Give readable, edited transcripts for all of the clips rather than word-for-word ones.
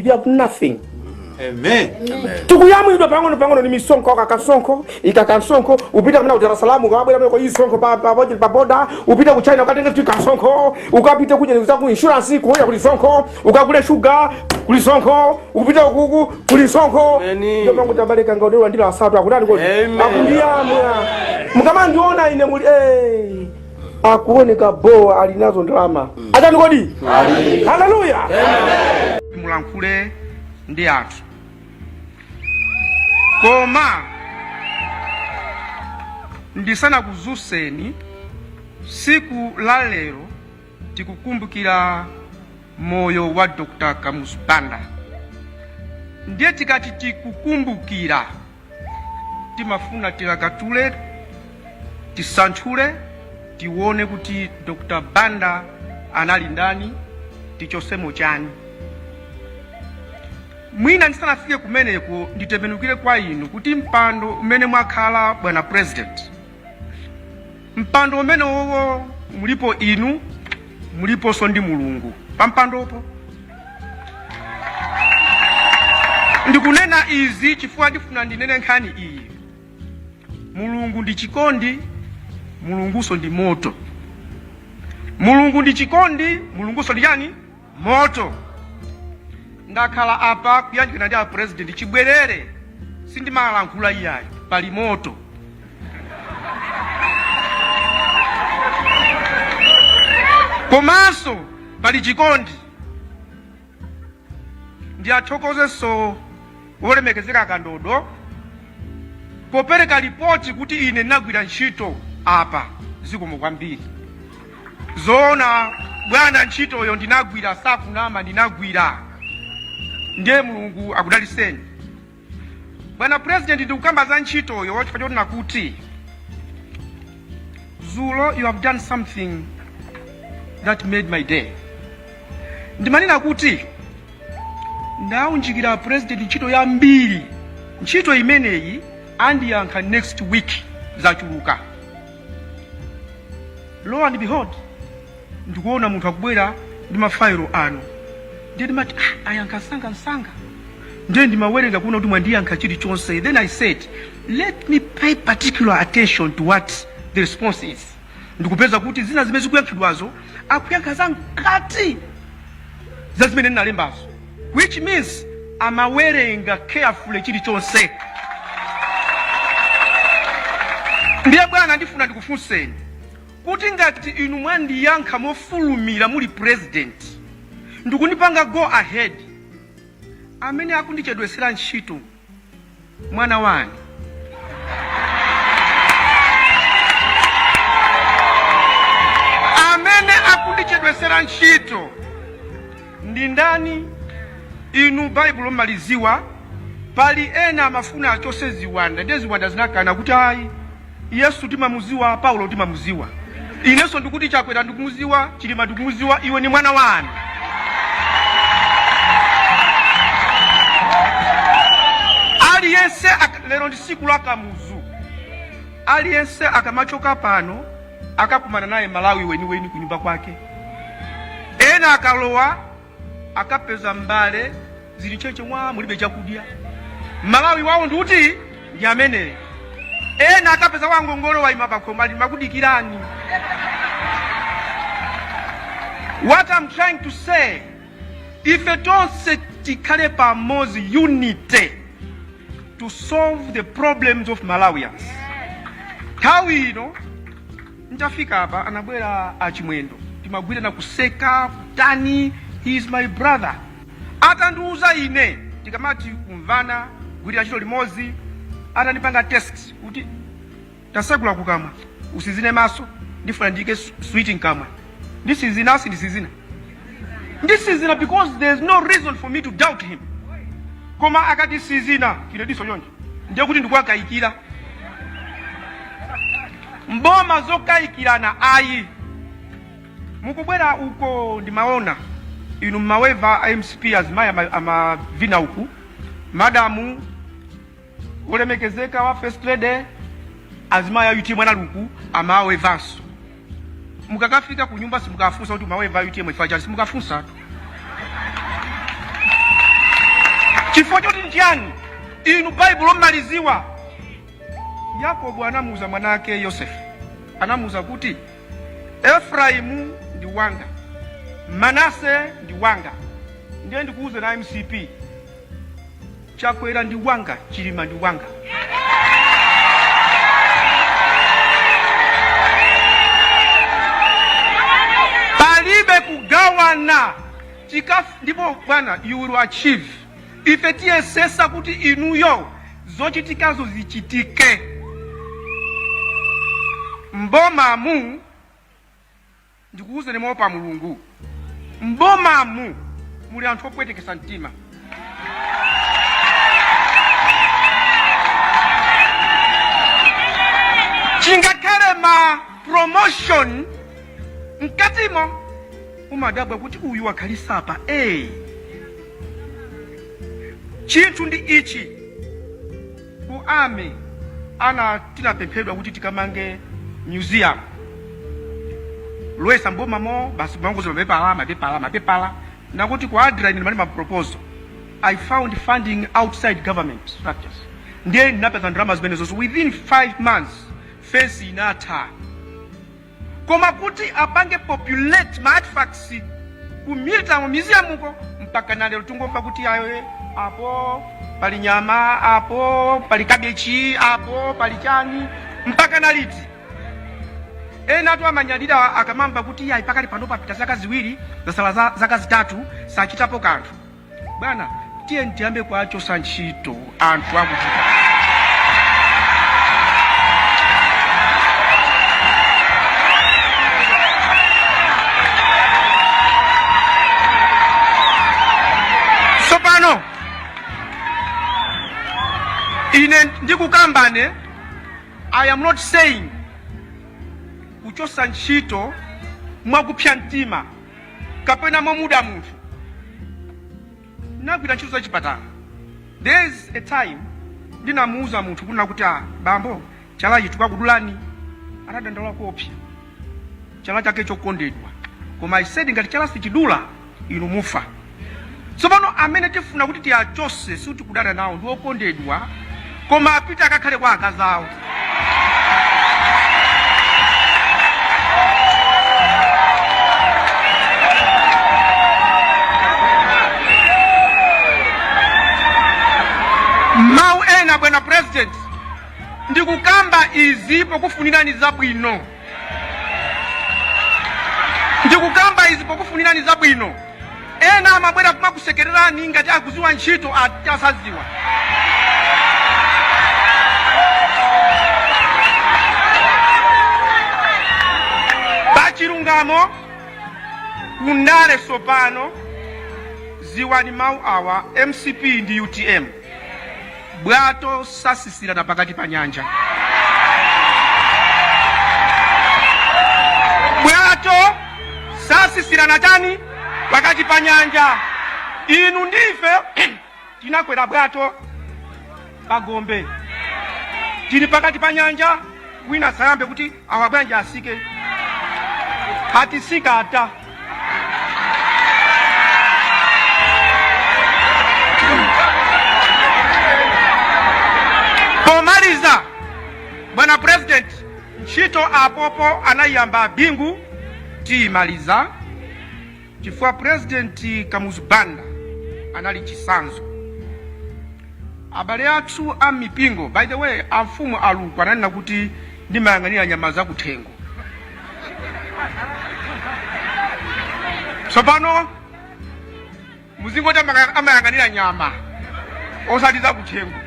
You have nothing. Amen. Tikuyamwidwa pang'ono pang'ono ni misonkho, kakasonkho ikakasonkho, upita kumene ku Dar es Salaam, ukabwera kumene kwa isonkho pa boda, upita ku China ukatenge tu kasonkho, ukapita kuja za ku insurance kuoya kuli sonkho, ukagule sugar kuli sonkho, upita kuku kuli sonkho. Amen. Ndio mangu tabaleka ngaudelwa ndilo asatu akutani kodi Amen. akundiyamwa mukamandiona ine muli akuoneka bowa ali nazo ndalama atani kodi. Haleluya. Mulankhule ndi anthu, koma ndisanakuzuseni, siku la lero tikukumbukira moyo wa Dr. Kamuzu Banda. Ndiye tikati tikukumbukira, timafuna tilakatule, tisanthule, tione kuti Dr. Banda anali ndani, tichosemo chani. Mwina ndisanafike kumeneko, nditembenukire kwa inu kuti mpando umene mwakhala, bwana President, mpando umene wowo mulipo inu, muliponso ndi Mulungu pa mpandopo. Ndikunena izi chifukwa ndifuna ndinene nkhani iyi. Mulungu ndi chikondi, Mulungunso ndi moto. Mulungu ndi chikondi, Mulungunso ndi chani? Moto. Ndakhala apa kuyandikana ndi a President chibwerere, sindimalankhula iyayi, pali moto. Komanso pali chikondi. Ndiyathokozenso wolemekezeka Kandodo popereka ripoti kuti ine ndinagwira ntchito apa. Zikomo kwambiri. Zoona bwana, ntchitoyo ndinagwira, sakunama, ndinagwira. Ndiye Mulungu akudaliseni, bwana President. Ndikukamba za ntchitoyo chifukwa chonena kuti zulo you have done something that made my day. Ndimanena kuti ndaunjikira President ntchito yambiri, ntchito imeneyi andiyankha next week, zachuluka. Lo and behold, ndikuona munthu akubwera ndi mafailo anu. Ndiye ndimati, ah, ayankha msangamsanga. Ndiye ndimawerenga kuona kuti mwandiyankha chilichonse. Then I said, let me pay particular attention to what the response is. Ndikupeza kuti zina zimene zikuyankhidwazo, akuyankha za mkati za zimene ndinalembazo, which means amawerenga carefully chilichonse. Ndiye bwana, ndifuna ndikufunseni kuti ngati inu mwandiyankha mofulumira muli President ndikundipanga go ahead, amene akundichedwesera ntchito mwana wani? Amene akundichedwesera ntchito ndi ndani? Inu Baibulo mmaliziwa, pali ena amafuna achose ziwanda, ndiye ziwanda zinakana kuti ayi, Yesu timamuziwa, Paulo timamuziwa, inenso ndikuti Chakwera ndikumuziwa, Chilima ndikumuziwa, iwe ni mwana wani? Aliyense lero ndi siku la Kamuzu. Aliyense akamachoka pano akakumana naye Malawi weniweni kunyumba kwake. Ena akalowa akapeza mbale zili cheche mwa mulibe chakudya. Malawi wawo ndikuti ndi ameneyo. Ena akapeza wangongole waima pakhomo ali makudikirani. What I'm trying to say, ife tonse tikhale pamodzi, unity, to solve the problems of Malawians. Nthawi ino ntafika apa anabwera Achimwendo, timagwirana kuseka kutani, he is my brother. Atandiuza ine, tikamati kumvana, kugwirira ntchito limodzi, atandipanga test kuti tasegula kukamwa, usizine maso, ndifuna ndiyike sweet mkamwa, ndisizina asi ndisizina, ndisizina, because there is no reason for me to doubt him. Koma akati sizina chine diso chonje, ndiye kuti ndikuwakayikira. Mboma zokayikirana ayi. Mukubwera uko ndimaona inu mmaweva a MCP, azimayi amavina uku, madamu olemekezeka wa First Lady, azimayi a UTM anali uku amawevanso. Mukakafika ku nyumba simukafunsa kuti maweva a UTM ifa chani, simukafunsatu. Chifukwa choti nchiyani? Inu Baibulo mmaliziwa. Yakobo anamuuza mwana ake Yosefe, anamuuza kuti Efraimu ndi wanga, Manase ndi wanga. Ndiye ndikuuze na MCP, Chakwera ndi wanga, Chilima ndi wanga. Palibe kugawana ndipo bwana, you will achieve. Ife tiyesesa kuti inuyo zochitikazo zichitike mbomamu. Ndikuwuzeni moopa Mulungu, mbomamu muli anthu opwetekesa mtima. Chingakhale ma promotion mkatimo, umadabwa kuti uyu wakhalisa apa. Chinthu ndi ichi, ku army ana tinapemphedwa kuti tikamange museum lowesa mbomamo basi kumangoza mapepala mapepala mapepala nakuti ku ADRA ine ndimali ma proposal. I found funding outside government structures, ndiye ndinapeza ndalama zimenezozo within 5 months fence inatha. Koma kuti apange populate ma artifacts ku military museum uko, mpaka na lero tungomva kuti ayo apo pali nyama, apo pali kabechi, apo pali chani. Mpaka na liti? Ena atu amanyadira akamamva kuti iyayi, pakali pano papita zaka 2, zasala zaka 3, sachitapo kanthu. Bwana, tiye tiyambe kuwachosa ntchito anthu akuchita. Tsopano ine ndikukambane, I am not saying kuchosa ntchito mwakupsa mtima kapena mwamuda munthu. Nagwira ntchito za chipatala. There is a time ndinamuuza munthu kunena kuti, ah, bambo, chalachi tikakudulani. Anadandaula kuopsa, chala chake chokondedwa. Koma I said, ngati chala sichidula, inu mufa. Tsopano amene tifuna kuti tiyachose, sikuti kudana nawo, ndi okondedwa, koma apite akakhale kwa akazi awo. Mawu ena, bwana President, ndikukamba izi pokufunirani zabwino, ndikukamba izi pokufunirani zabwino. Ena amabwera kumakusekererani ngati akuziwa ntchito, atasaziwa. Pachilungamo kundale sopano, ziwani mawu awa, MCP ndi UTM, bwato sasisirana pakati pa nyanja. Bwato sasisirana chani? Pakati pa nyanja. Inu ndife tinakwera bwato pagombe, tili pakati pa nyanja. Wina sayambe kuti awa bwanji asike, atisika ata. Pomaliza, bwana President, ntchito apopo anayamba Bingu, tiyimaliza, chifukwa President Kamuzu Banda anali chisanzo. Abale athu a mipingo, by the way, amfumu aluku ananena kuti ndimayang'anira nyama zakuthengo. Tsopano muzingoti amayang'anira nyama osati zakuthengo.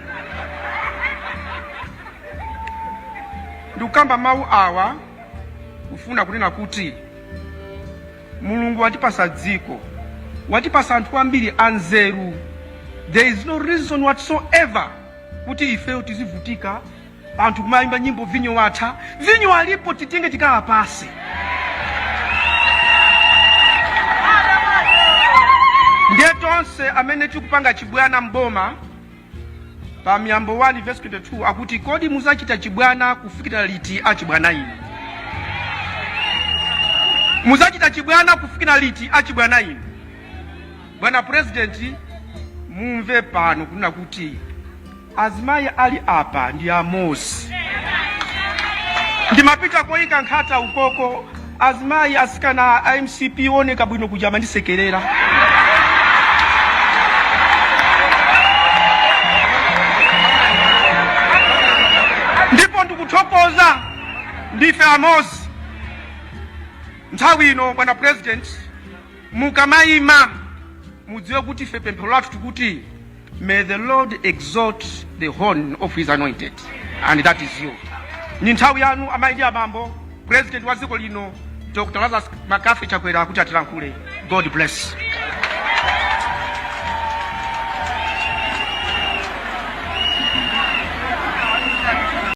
Ndikukamba mawu awa kufuna kunena kuti Mulungu watipasa dziko, watipasa anthu ambiri anzeru. There is no reason whatsoever kuti ifeyo tizivutika, anthu kumayimba nyimbo vinyo watha. Vinyo alipo, titenge tikawapase. Ndiye tonse amene tikupanga chibwana mboma, pa Miyambo 1 verse 22 akuti, kodi muzachita chibwana kufikira liti, achibwana inu? Muzachita chibwana kufikira liti, achibwana inu? Bwana President, Mumve pano kunena kuti azimayi ali apa ndi amozi. Ndimapita koyika nkhata ukoko, azimayi asikana a MCP oneka bwino kuja amandisekerera. Ndipo ndikuthokoza, ndife amozi. Nthawi ino, bwana President, mukamayima mudziwe kuti ife pemphero lathu tikuti, "May the Lord exalt the horn of his anointed," and that is you. Ni nthawi yanu, amayi ndi abambo, President wa dziko lino, Dr Lazarus McCarthy Chakwera, kuti atilankhule. God bless.